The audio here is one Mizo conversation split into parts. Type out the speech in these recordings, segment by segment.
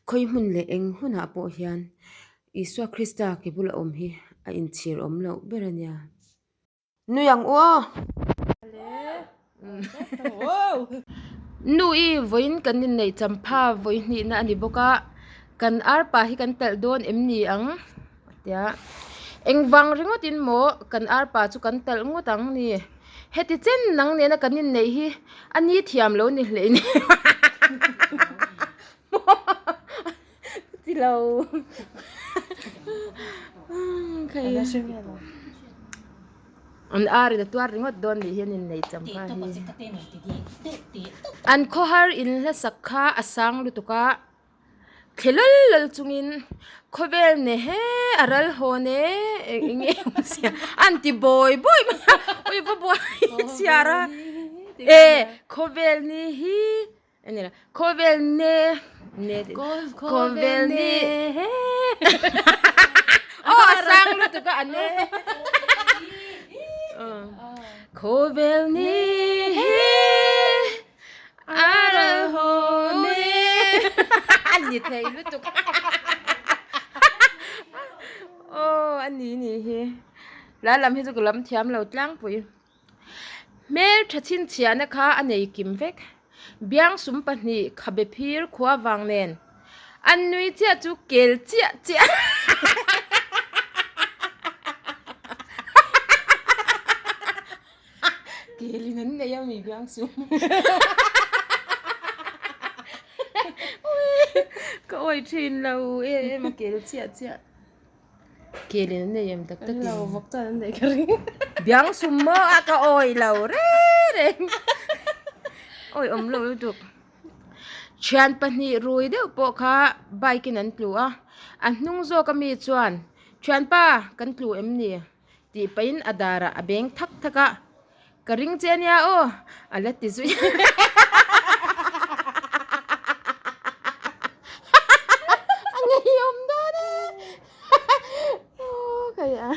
Khawi hmun leh eng hunah pawh hian Isua Krista ke bula awm hi a inchhir awm loh ber a nia. Nui ang u aw. Nu i vawiin kan inneih champha vawi hnihna a ni bawk a, kan arpa hi kan talh dawn em ni ang a tia. Engvang ringawtin maw kan arpa chu kan talh ngawt ang ni. Heti chen nang nena kan inneih hi a ni thiam lo ni hle ni. Ti lo. An ar in a tuar ringawt dawn nih hian innei champha hi. An khawhar in hlasak kha a sang lutuk a, thle lal lal chungin khawvel ne he a ral hawn e eng nge awm sia an ti bawi bawi mai a, ui va buai chhiar a, e khawvel ni hi. Ani la khawvel ne ne khawvel ne he aw a sang lutuk a ane khawvel ni he a ral haw ne a ni thei lutuk aw a ni ni hi la lam hi chu ka lam thiam lo tlangpui. Hmel tha chhinchhiahna kha a nei kim vek. Biangsum pahnih khabe phir khua vang nen an nui chiah chu kel chiah chiah. Kelin an nei a mi biangsum. Ka awi thin lo em em a kel chiah chiah. Kelin an nei em tak tak in. Lo vawk chuan an nei ka ring. Biang sum maw a ka awi lo reng reng. Awi awm lo lutuk. Thian pahnih rui deuh pawh kha bike in an tlu a. A hnung zawk ami chuan thianpa kan tlu em ni tih pahin a darah a beng thak thak a. Ka ring che ania aw, a la ti zui. A ngeiawm dawn e. Aw ka ia.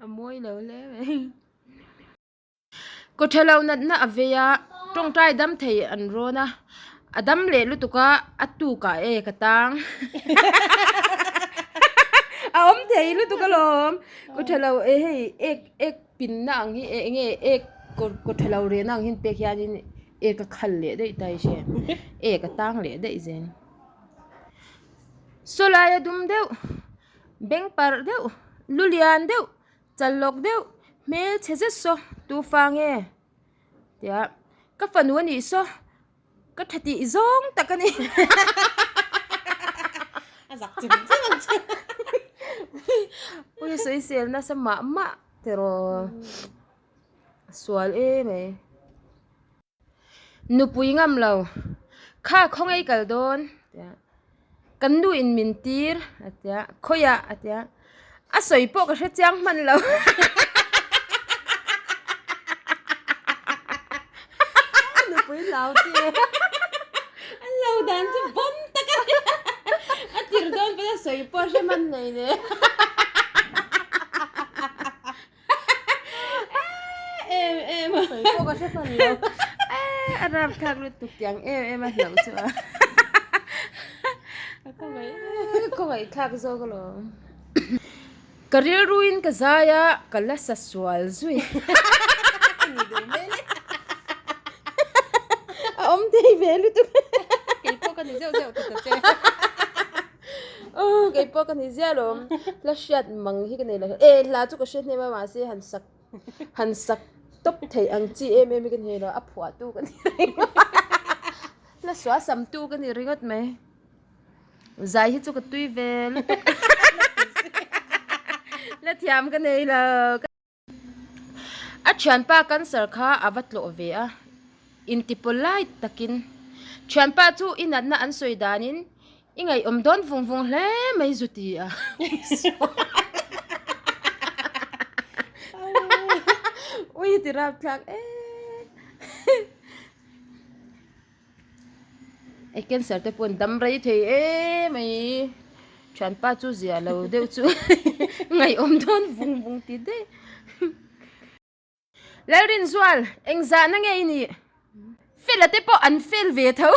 A mawi lo hle mai. Kaw tha lo natna a vei a, tawngtai dam thei an rawn a, a dam leh lutuk a, a tukah e ka tang. A awm thei lutuk alawm. Kaw tha lo e hei ek ek pinna ang hi eng nge ek kaw tha lo rehna ang hi an pek hianin ek a khal leh daih ta i hre. Ek a tang leh daih zel. Saw laia dum deuh, beng parh deuh, lu lian deuh. Chal lawk deuh, hmel chhe zet saw, tu fa nge? Tia, ka fanu a nih saw, ka tha tih zawng tak a ni. A zak chem chem ang che. Ui sawisel nasa mah mah tiraw, sual em mai. Nupui ngam lo, Kha khawngaih kal dawn? a ti a. Kan nu in min tir a ti a, Khawiah? a ti a. A sawi pawh ka hre chiang hman lo. Nupui hlau chi. An lo dan chu bawm tak a ni. A tir dawn pawn a sawi pawh a hre hman nei nen. Em em a. Sawi pawh ka hre hman lo. A rap thlak lutuk tiang em em a hlauh chu a. Ka khawngaih. Khawngaih thlak zawk alawm. Ka rilruin ka zai a, ka la sa sual zui. Ni duh hmel e. A awm thei ve lutuk. Kei pawh ka ni zeuh zeuh ta ta che. Aw kei pawh ka ni ziah alawm hla hriat mang hi ka nei lo e hla chu ka hre hnem a mahse han sak han sak tawp theih ang chi em em hi ka ni lo a phuah tu ka ni ringawt hla suah sam tu ka ni ringawt mai zai hi chu ka tui ve lutuk la thiam ka nei lo. A thianpa cancer kha a va tlawh ve a, inti polite takin. Thianpa chu i natna an sawi danin i ngaihawm dawn vung vung hle mai zu ti a. Ui ti rapthlak e. E cancer te pawh an dam rei thei em mai thianpa chu zia lo deuh chu ngaihawm dawn vung vung ti daih Lalrinzual engzahna nge i nih? Fela te pawh an fel ve tho.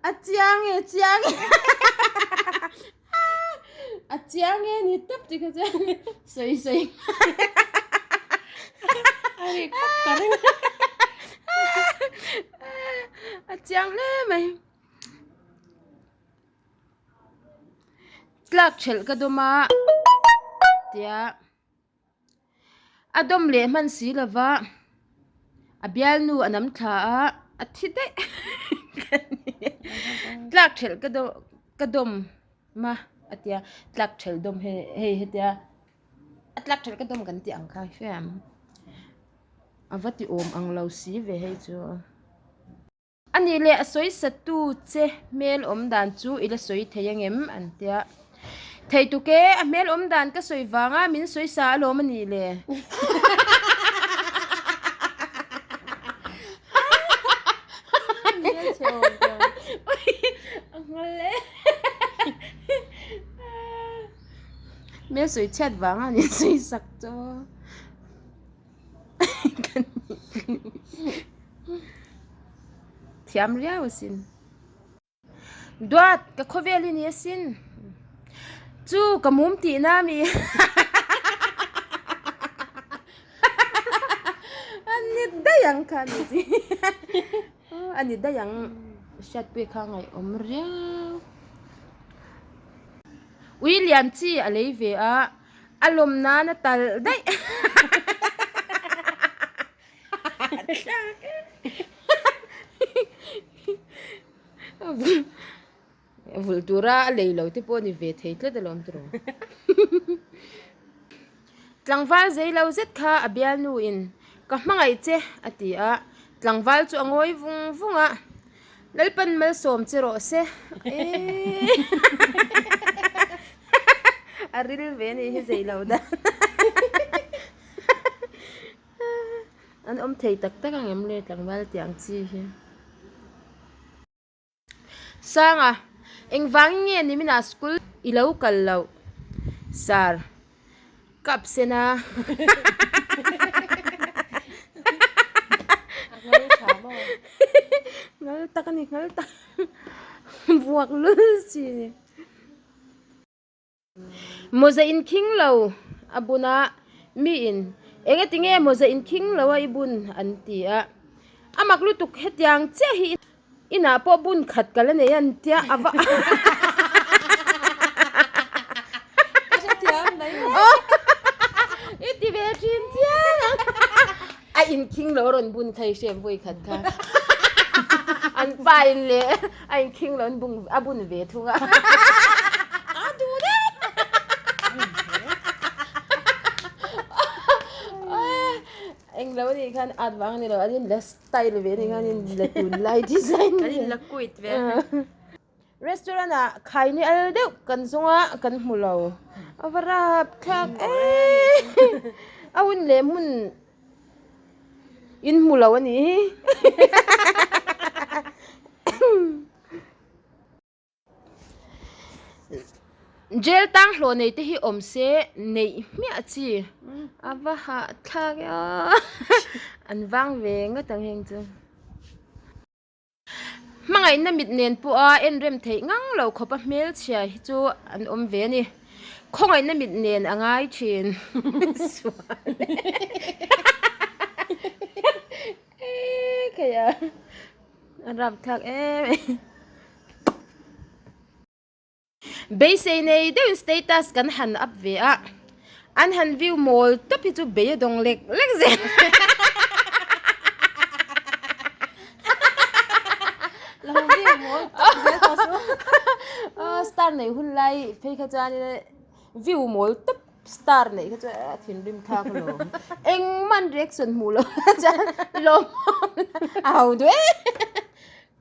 A chiang e chiang e A chiang e ni tawp ti kha chuan sawi sawi A rik fak ka ring. A chiang hle mai. Tlak thelh ka dawm a tia a dawm leh hman si lova a bialnu a nam thla a a thi daih tlak thelh ka dawm ka dawm ma a tia tlak thelh dawm hei hei hetia a tlak thelh ka dawm kan tih ang kha hriam a va ti awm ang lo si ve hei chu. A nih leh a sawi satu che hmel awm dan chu i la sawi thei angem? an ti a. Thei tuk e, a hmel awm dan ka sawi vanga min sawi sa alawm a nih le. Hmel sawi chhiat vanga min sawi sak chu. Thiam riau asin. Duat ka khawvel i ni asin. Chu ka mum tihna a mi. A ni daih ang kha a ni chi. A ni daih ang hriatpui kha ngaihawm riau. Ui lian chi a lei ve a. A lawm nan a tal daih. Vulh tura a lei lo te pawh a ni ve thei tlat alawm tiraw. Tlangval zei lo zet kha a bialnu in ka hmangaih che a ti a, tlangval chu a ngawi vung vung a. Lalpan malsawm che rawh se eee a ril ve anih hi zei lo dan an awm thei tak tak ang em le tlangval tih ang chi hi. Sanga engvangin nge niminah school i lo kal loh sir. Ka absent a. Ngal tak a ni ngal tak vuak lul chi a ni. Mawza in khing lo a bun a mi in eng ati nge mawza in khing lo a i bun an ti a a mak lutuk hetiang chiah hi inah pawh bun khat ka la nei a an tia a va i ti ve thin chiang ang a inkhing lo rawn bun kha i hriat vawi khat kha an pa in leh a inkhing lo an bun a bun ve thung a a duh deuh englo a nih khan at vang a ni lo an in la style ve a ni khan in la tunlai design Kan in la quit ve. Restaurant ah khaini al deuh kan zawng a kan hmu lo a va rap thlak em a hun leh hmun in hmu lo a nih hi. Jail tang hlawh nei te hi awm se neih hmiah chi a va hahthlak e aw an vang ve ngawt ang heng chu. Hmangaihna mit nen pawha en rem theih ngang lo khawpa hmelchhia hi chu an awm ve a ni. Khawngaihna mit nen a ngai thin. A rapthlak em em. Beisei nei deuhin status kan han up ve a, an han view mawl tawp hi chu bei a dawng lek lek zel. Lo view mawl tawp zel tawh chu. Star nei hun lai phei kha chuanin view mawl tawp star neih kha chu a thinrim thlak alawm. Engmah an reaction hmuh loh chuan lawmawm a ho duh em.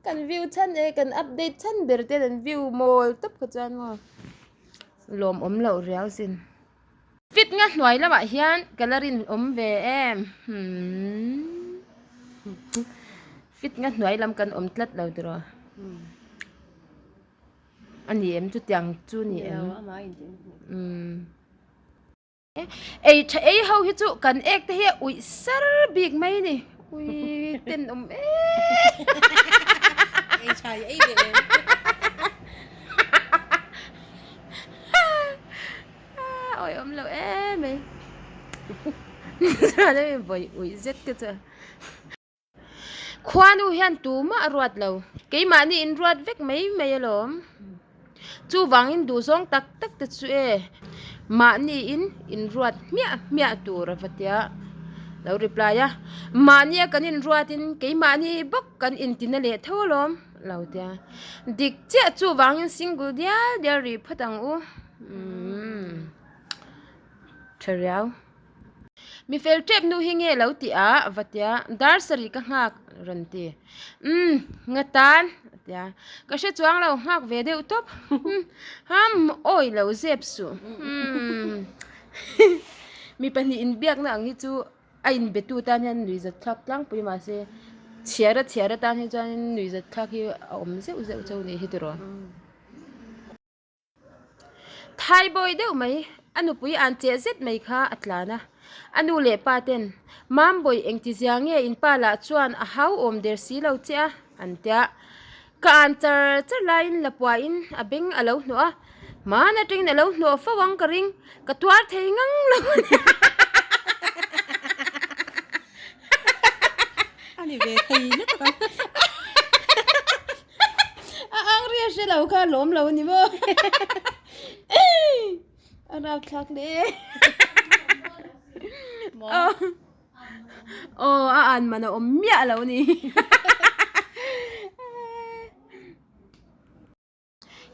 Kan view chhan e kan update chhan ber te an view mawl tawp kha chuan maw lawmawm loh riau sin. Fit nga hnuai lamah hian ka la rinawm ve em hmm fit nga hnuai lam kan awm tlat lo tiraw. A ni em chutiang chu ni em? Umm. Ei tha ei ho hi chu kan ek te hi a uih sar bik mai ni. Ui tenawm em. Ei tha i ei ve em. Awi awm lo em mai. Chuan hei vawi uih zet te chu. Khuanu hian tumah a ruat lo. Keimahni in ruat vek mai mai alawm. Chuvangin duhzawng tak tak te chu e mahni in in ruat hmiah hmiah tur a va tia lo reply a. Mahnia kan in ruatin keimahni bawk kan intina leh tho alawm lo tia. Dik chiah chuvangin single dial dial rih phawt ang u. Umm tha riau. Mi fel tep nu hi nge lo ti a va tia dar sarih ka nghak rawn ti umm nga tan a tia ka hre chuang lo nghak ve deuh tawp ham awi lo zep suh umm mi pahnih inbiakna ang hi chu a inbe tu tan hian nuih zat thlak tlangpui mahse chhiar a chhiar atan hi chuan nuih zat thlak hi a awm zeuh zeuh chauh a nih hi tiraw. Thaibawi deuh mai, a nupui an cheh zet mai kha a tlan a. A nu leh pa ten, Mambawi engtizia nge in pa lah chuan a hau awm der si lo che a? an tia. Ka an char char laiin Lapuain a beng a lo hnawh a, hman atangin a lo hnawh fo ang ka ring, ka tuar thei ngang lo a ni. A ni ve thei lutuk ang. A ang ri a hre lo kha lawm lo a ni maw? A rap thlak hle. Aw a an man a awm miah lo a ni.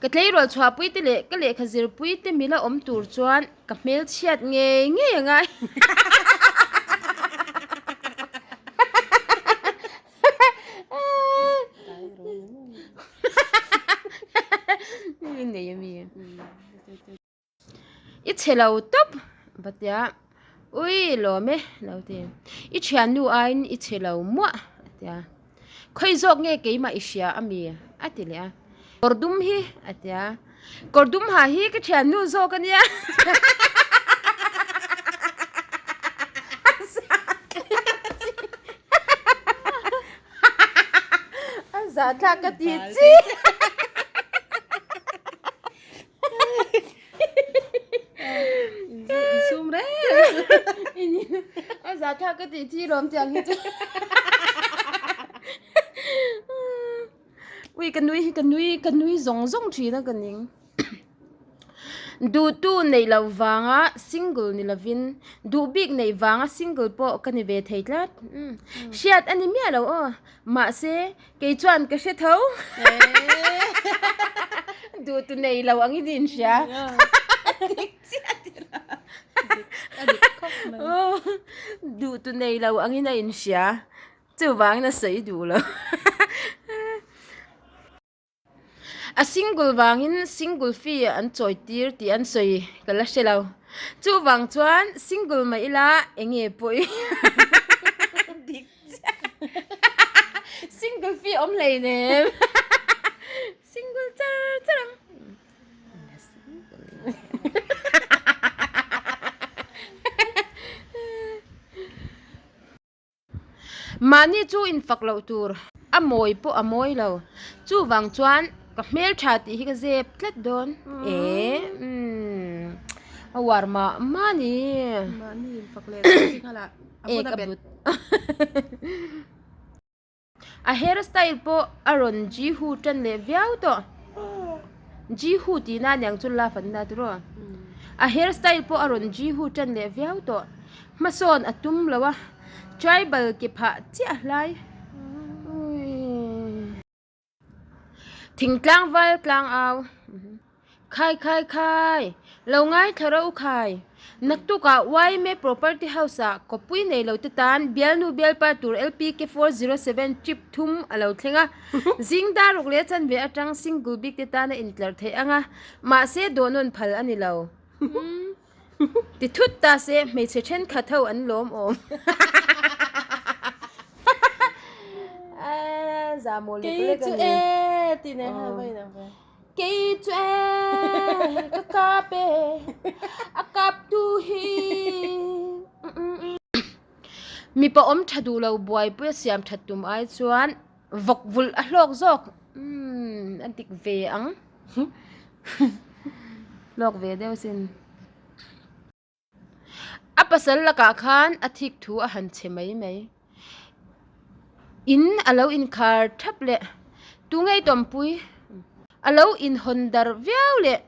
Ka tleirawl chhuahpui te leh ka lehkha zirpui te mila awm tur chuan ka hmelchhiat ngei ngei a ngai. I chhe lo tawp va tia ui lawm e lo ti i thiannu aiin i chhe lo muah a tia khawi zawk nge keimah i hria a mi a ti leh a kawr dum hi a tia kawr dum ha hi ka thiannu zawk a nia. A zahthlak ka ti chi. Insum reng reng. A zahthlak ka ti chi lawm tiang hi chu. Ui ka nui hi ka nui ka nui zawng zawng thin a ka ning. Duhtu neih loh vanga single ni lovin duh bik neih vanga single pawh ka ni ve thei tlat. Hriat a ni miah lo aw. Mahse kei chuan ka hre tho. Duhtu nei lo angin i inhria. Dik chiah tir a. Duhtu nei lo angin a inhria. Chuvangin a sawi duh lo. A single vangin single fee an chawi tir tih an sawi ka la hre lo. Chuvang chuan single mah ila eng nge pawi dik chiah single fee awm hlei nem single char char ang. Mahni chu infak loh tur a mawi pawh a mawi lo. Chuvang chuan ka hmeltha tih hi ka zep tlat dawn. E umm a uar mah mah a ni. Mahni infak leh tih kha lah a bun a bet. A hair style pawh a rawn Jihu tan leh viau tawh. Jihu tih na aniang chu love an la tiraw. A hair style pawh a rawn Jihu tan leh viau tawh. Hmasawn a tum lo a, tribal ke phah chiah hlai. Thingtlang val tlang au. Khai khai khai! Lo ngaithla ro khai! Naktukah YMA Property House-ah kawppui nei lo te tan bialnu bialpa tur LPK 407 trip thum a lo thleng a. Zing dar ruk leh chanve atang single bik te tan a intlar theih ang a, mahse dawhnawn phal a ni lo. Ti thut ta se hmeichhe thenkhat ho an lawm awm. Zahmawh lek lek a ni. Kei chu e ti nen khan va inang ve. Kei chu e ka kap e, a kap tu hi. Mipa awm tha duh lo buaipui a siam that tum ai chuan vawk vulh a hlawk zawk. Umm a dik ve ang. Hlawk ve deuh sin. A pasal lakah khan a thik thu a han che mai mai. In a lo inkhar thap leh tunge tawmpui a lo inhawn darh viau leh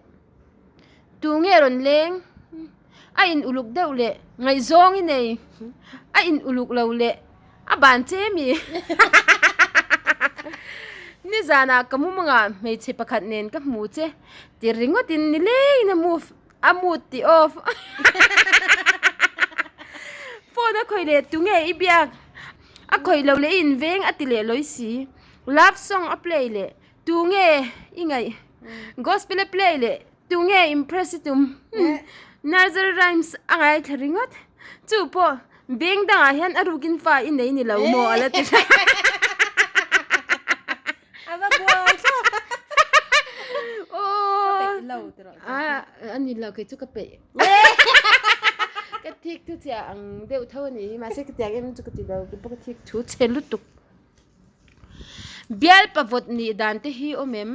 tunge rawn leng a in uluk deuh leh ngaihzawng i nei a in uluk lo leh a ban che mi nizanah ka mumangah hmeichhe pakhat nen ka hmu che ti ringawtin nilengin a move. A mood ti off. Phone a khawih leh tunge i biak? A khawih lo leh i inveng a ti leh lawi si. Love song a play leh tunge i ngaih? Gospel a play leh tunge impress i tum? Nursery rhymes a ngaithla ringawt. Chu pawh veng dangah hian a rukin fa i nei ni lo maw a la ti hra. A va buai thlak. Ka peih lo ti rawh. A a ni lo kei chu ka peih. Ka thik thu chhia ang deuh tho a ni hi mahse ka tiang em chu ka ti lo kei pawh ka thik thu chhe lutuk. Bial pavawt nih dan te hi awm em?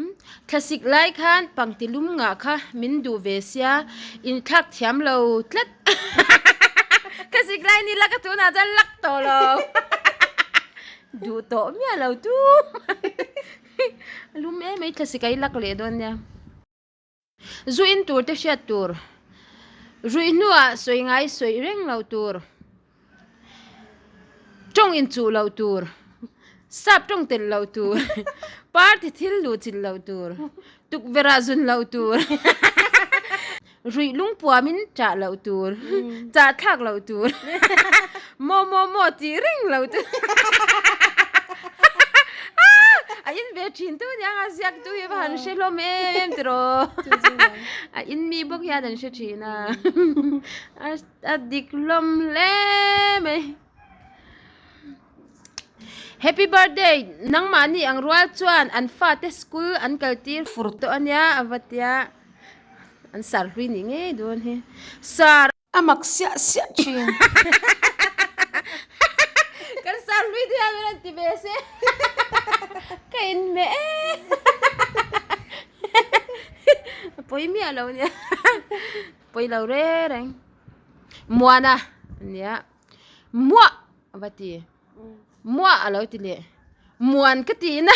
Thlasik lai khan pangti lum ngah kha min duh ve sia inthlak thiam lo tlat. Thlasik lai ni la ka tunah chuan lak tawh lo. Duh tawh miah lo tu. A lum em mai thlasik a i lak leh dawn nia. Zu in tur te hriat tur. Ruih hnuah sawi ngai sawi reng lo tur. Tawng in chuh loh tur. Sap tawng telh loh tur. Party thil luh chilh loh tur. Tukverh ah zun loh tur. Ruih lungpuamin chah loh tur, chah thlak loh tur, maw maw maw tih reng loh tur. A in ve thin tu nia a ziak tu hi va han hre hlawm em em tiraw. A in mi bawk hian an hre thin a, a dik hlawm hle mai. Happy birthday nangmahni ang rual chuan an fate school an kal tir fur tawh a nia a va tia an sar hlui nih ngei dawn hi sar A mak siah siah thin. Kan sar hlui te hian min rawn ti ve se ka inhmeh e a pawi miah lo nia pawi lo reng reng Muana a nia. Muah a va ti. Muah a lo ti leh. Muan ka ti na.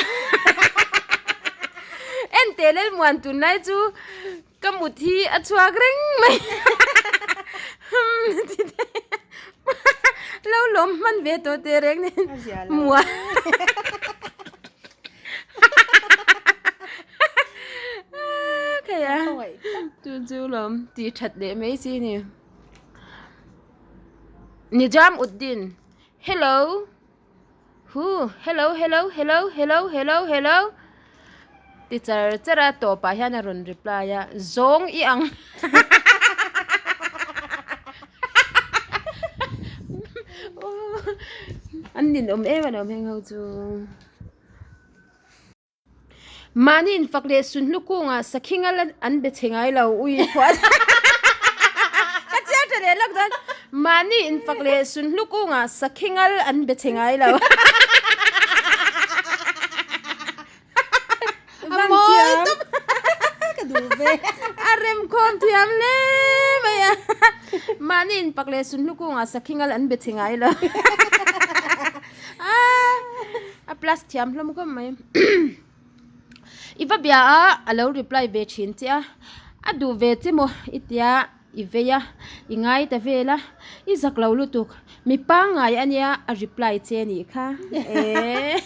En teh lel muan tunlai chu ka mut hi a chhuak reng mai. Lo lawm hman ve tawh teh reng nen. Muan. Khaia. Chu chu lawm tih that leh mai chi ni. Nijam Uddin, Hello, hu, hello, hello, hello, hello, hello, hello ti char char a, tawpah hian a rawn reply a, zawng i ang. An ninawm em alawm heng ho chu. Mahni infak leh sunhlu kungah sakhi ngal an be chhe ngai lo ui phuah ka chiar tha leh lawk dawn mahni infak leh sunhlu kungah sakhi ngal an be chhe ngai lo A mawi tawp ka duh ve a remkhawm thiam hle mai a mahni infak leh sunhlu kungah sakhi ngal an be chhe ngai lo A plus thiam hlawm khawp mai. I va bia a, a lo reply ve thin che a, a duh ve che maw i tia i vei a, i ngai ta vel a, i zak lo lutuk, mi pangngai a nia a reply che a nih kha eehh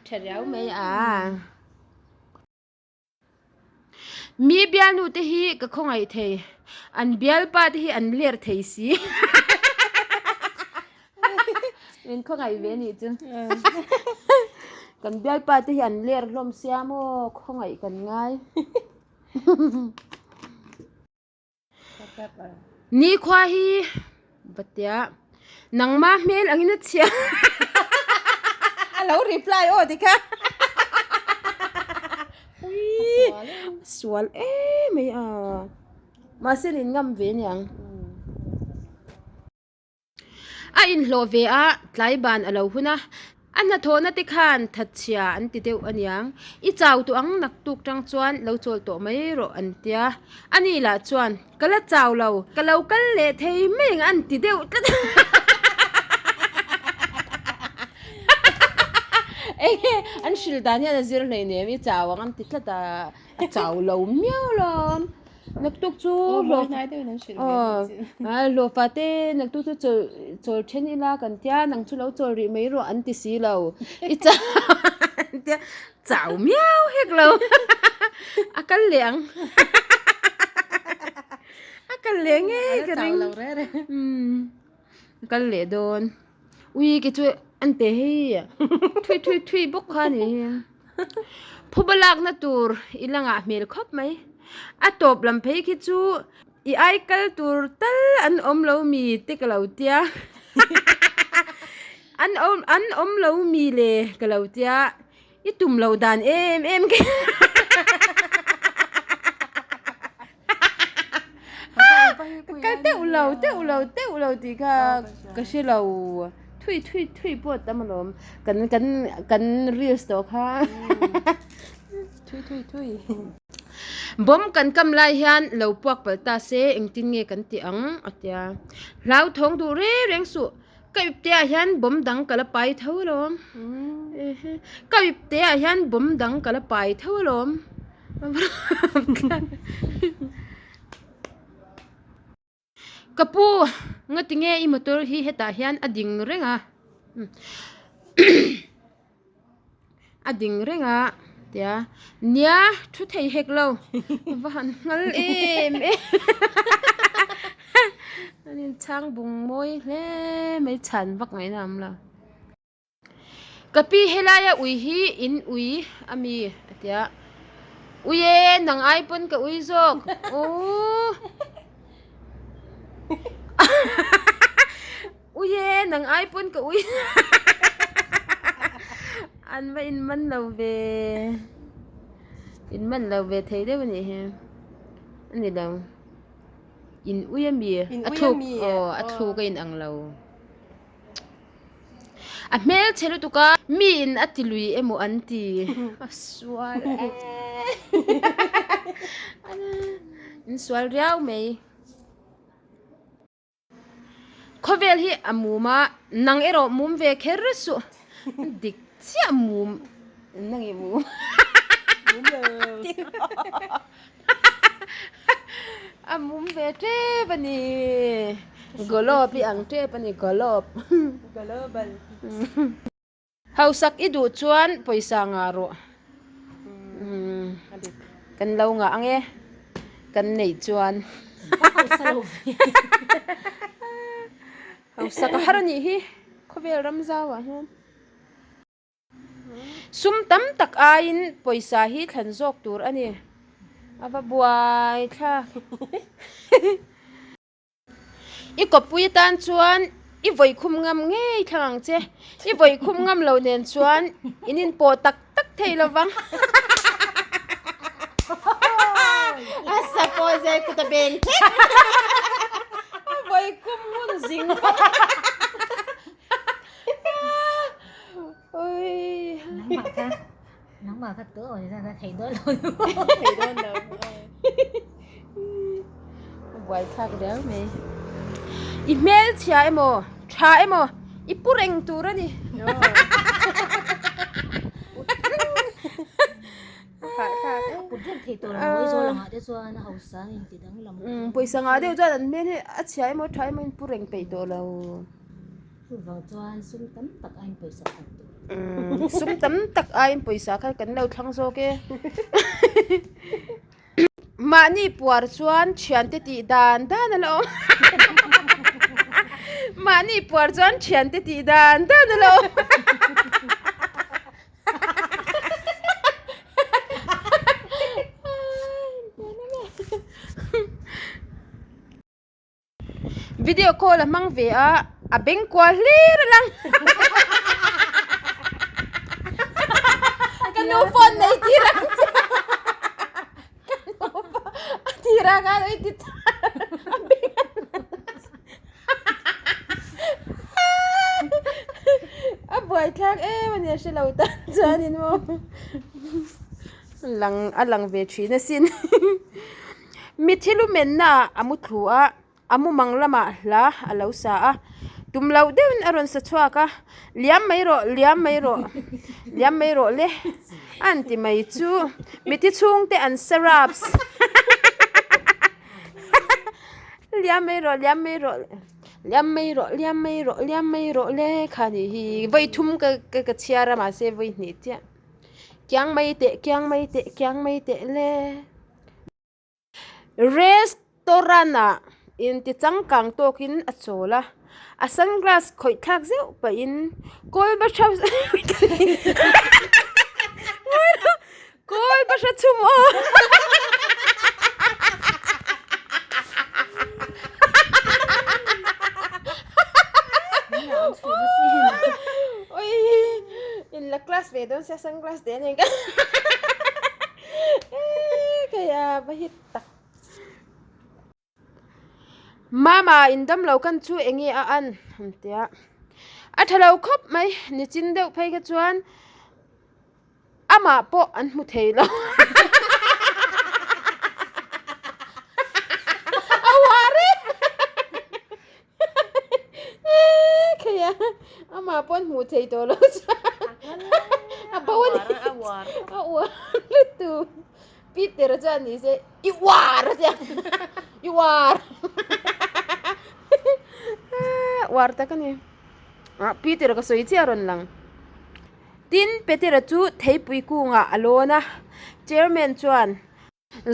tha riau mai a. Mi bialnu te hi ka khawngaih thei, an bialpa te hi an ler thei si. Min khawngaih ve nih chu. Kan bialpa te hi an ler hlawm sia maw khawngaih kan ngai. Nikhua hi va tia nangma hmel angin a chhia. A lo reply aw tikha. sual em mai a mahse an inngam ve aniang. A inhlawh ve a, tlai ban a lo hun a, a hnathawhna te khan thatchhia an ti deuh aniang. I chau tawh ang naktuk tang chuan lo chawl tawh mai rawh an tia. Ani lah chuan, Ka la chau lo, ka lo kal leh thei mai ang an ti deuh tlat a. Enge an hrilh dan hian a zir hleinem, i chau ang an ti tlat a, a chau lo miau lo. Naktuk chu hlawh hlawhfa te naktuk chu chawl chawl then ila kan tia nang chu lo chawl rih mai rawh an ti si lo i chau an tia chau miau hek lo a kal leh ang a kal leh ngei ka ring a kal leh dawn ui ke chu an pe hei thui thui thui bawk kha a ni hi. Phuba lakna tur i la ngah hmel khawp mai. A tawp lam phei khi chu i ai kal tur tal an awm lo mi te ka lo tia. An awm an awm lo mi le ka lo tia. I tum lo dan em em khi. Ka kal teuh lo teuh lo teuh lo tih kha ka hre lo thui thui thui pawh a tam alawm kan kan kan reels tawh kha thui thui thui bomb kan kam lai hian lo puak palh ta se engtin nge kan tih ang a tia hlauthawng duh reng reng suh ka ip te ah hian bomb dang ka la pai tho alawm ka ip te ah hian bomb dang ka la pai tho alawm. Ka pu ngati nge i motor hi hetah hian a ding reng a a ding reng a tia nia thu thei hek lo va han nghal em em an inchhang bung mawi hle mai chhan vak ngaihna a awm lo. Ka pi helaia ui hi in ui a mi a ti a, Ui e nang ai pawn ka ui zawk ooh Ui e nang ai pawn ka ui an va in man lo ve in man lo ve thei deuh a nih hi a ni lo in ui a mi a thluk aw a thluk a in ang lo. A hmel chhe lutuk a, mi in a ti lui emaw an ti. A sual e. In sual riau mai. Khawvel hi a mum a, nang erawh mum ve kher suh. Dik chiah mum, nang i mum. Mum lo. A mum ve tep a ni. Globe i ang tep a ni globe. Global. Hausak i duh chuan pawisa ngah rawh. Kan lo ngah ang e. Kan neih chuan. Hausak a har a nih hi khawvel ram zauah hian. Sum tam tak aiin pawisa hi thlan zawk tur a ni. A va buai thlak. I kawppui atan chuan i vawikhum ngam ngei thlang ang che. I vawikhum ngam lo nen chuan in inpawh tak tak thei lo vang. A suppose e kut a beng thek. A vawikhum hun zing. Nangmah kha nangmah kha tu awm zan a thei dawn lo Thei dawn lo. Buai thlak riau mai. I hmel chhia emaw tha emaw i pu reng tur a ni. Put reng thei tur ang mawi zawl angah te chuan a hausa a inti danglam. Pawisa ngah deuh chuan an hmel hi a chhia emaw tha emaw in pu reng peih tawh lo. Chuvang chuan sum tam tak aiin pawisa khat tur. Sum tam tak aiin pawisa kha kan lo thlang zawk e. Mahni puar chuan thiante tih dan dan a la awm. Mahni puar chuan thiante tih dan dan a la awm. Video call a hmang ve a, a beng kual hlir a lang. Ka nu phone nei tir ang che. Petera khan ui ti a beng a buaithlak em a ni a hrelo tan chuanin maw lang a lang ve thin asin mithi lu menna ah a mu thlu a. A mumang lamah hla a lo sa a, tum loh deuhin a rawn sa chhuak a, Liam mai rawh, liam mai rawh, liam mai rawh le a han ti mai chu mithi chhungte an sa raps. Liam mai rawh, liam mai rawh, liam mai rawh, liam mai rawh, liam mai rawh le kha ni hi vawi thum ka ka chhiar a mahse vawi hnih chiah. Kiang mai teh, kiang mai teh, kiang mai teh le. Restaurant ah inti changkang tawkin a chawl a, a sunglass khawih thlak zeuh pahin kawl bahra kawl bahra chhum aw in la class ve dawn sia sunglass te nen khan. Kaya va hit tak. Mama in dam lo kan chu enge a an an tia. A tha lo khawp mai nichin deuh phei kha chuan amah pawh an hmu thei lo. A uar e. Kaya amah pawh an hmuh thei tawh lo chuan a bo a ni a uar lutuk Peter chuan ni se i uar a tia i uar uar tak a ni ah Peter ka sawi chiah a rawn lang tin Petera chu theipui kungah a lawn a chairman chuan.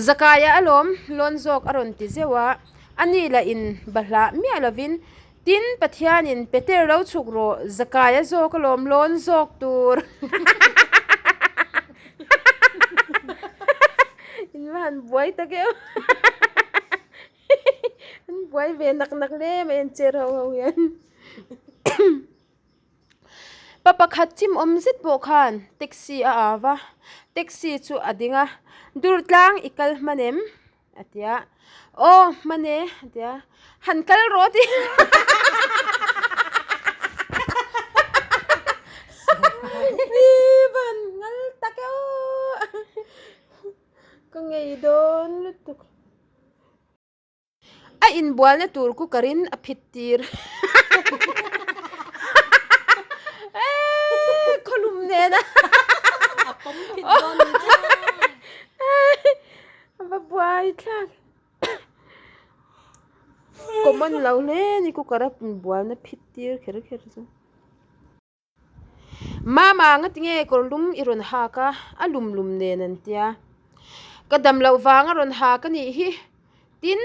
Zakaia alawm lawn zawk a rawn ti zeuh a, ani lah in bahlah miah lovin, Tin, Pathianin Peter lo chhuk rawh, Zakaia zawk alawm lawn zawk tur. In va han buai tak em. An buai ve nak nak hle mai an chair ho ho hian. Pa pakhat chim awm zet pawh khan taxi a au va, taxi chu a ding a, Durtlang i kal hman em? a ti a, Aw hman e a ti a, Han kal rawh a ti Ih van ngal tak e aw ka ngei dawn lutuk. A inbualna tur cooker in a phit tir. Eee khawlum nen a. A pawm phit dawn ni chu. A va buai thlak. Common lo hle ni cooker a inbualna phit tir kher kher chu. Mama nga tinge kawr lum i rawn hak a, a lum lum nen an tia. Ka dam loh vang a rawn hak a nih hi, tin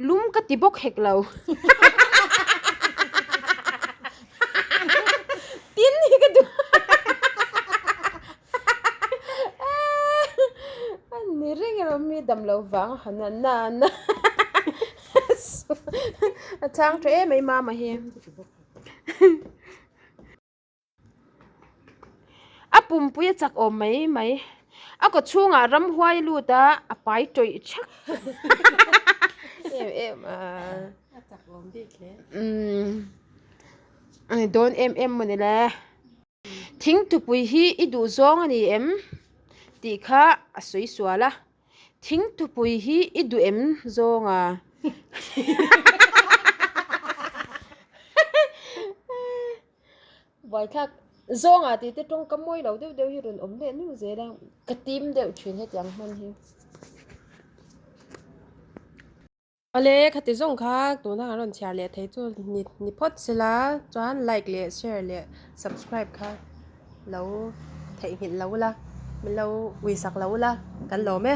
lum ka ti bawk hek lo. Tin hi ka duh a ni reng emaw mi dam loh vang a han a na na a chhang tha em mai mama hi. A pumpui a chak awm mai mai. A kaw chhungah ramhuai lut a, a pai tawih thak. Em em a. A chak awm bik hle. Umm. Ani dawn em em maw ni le. Thingtupui hi i duh zawng a ni em? Tih kha a sawi sual a. Thingtupui hi i duh em zawng a? Buaithlak zawng ah tih te tawngka mawi lo deuh deuh hi rawn awm leh nual zel a, ka tim deuh thin hetiang hman hi. Awle khati zawng kha tuna kan rawn chhiar leh thei chu ni ni phawt sela chuan like leh share leh subscribe kha lo theihnghilh lo ula min lo uisak lo ula kan lawm e.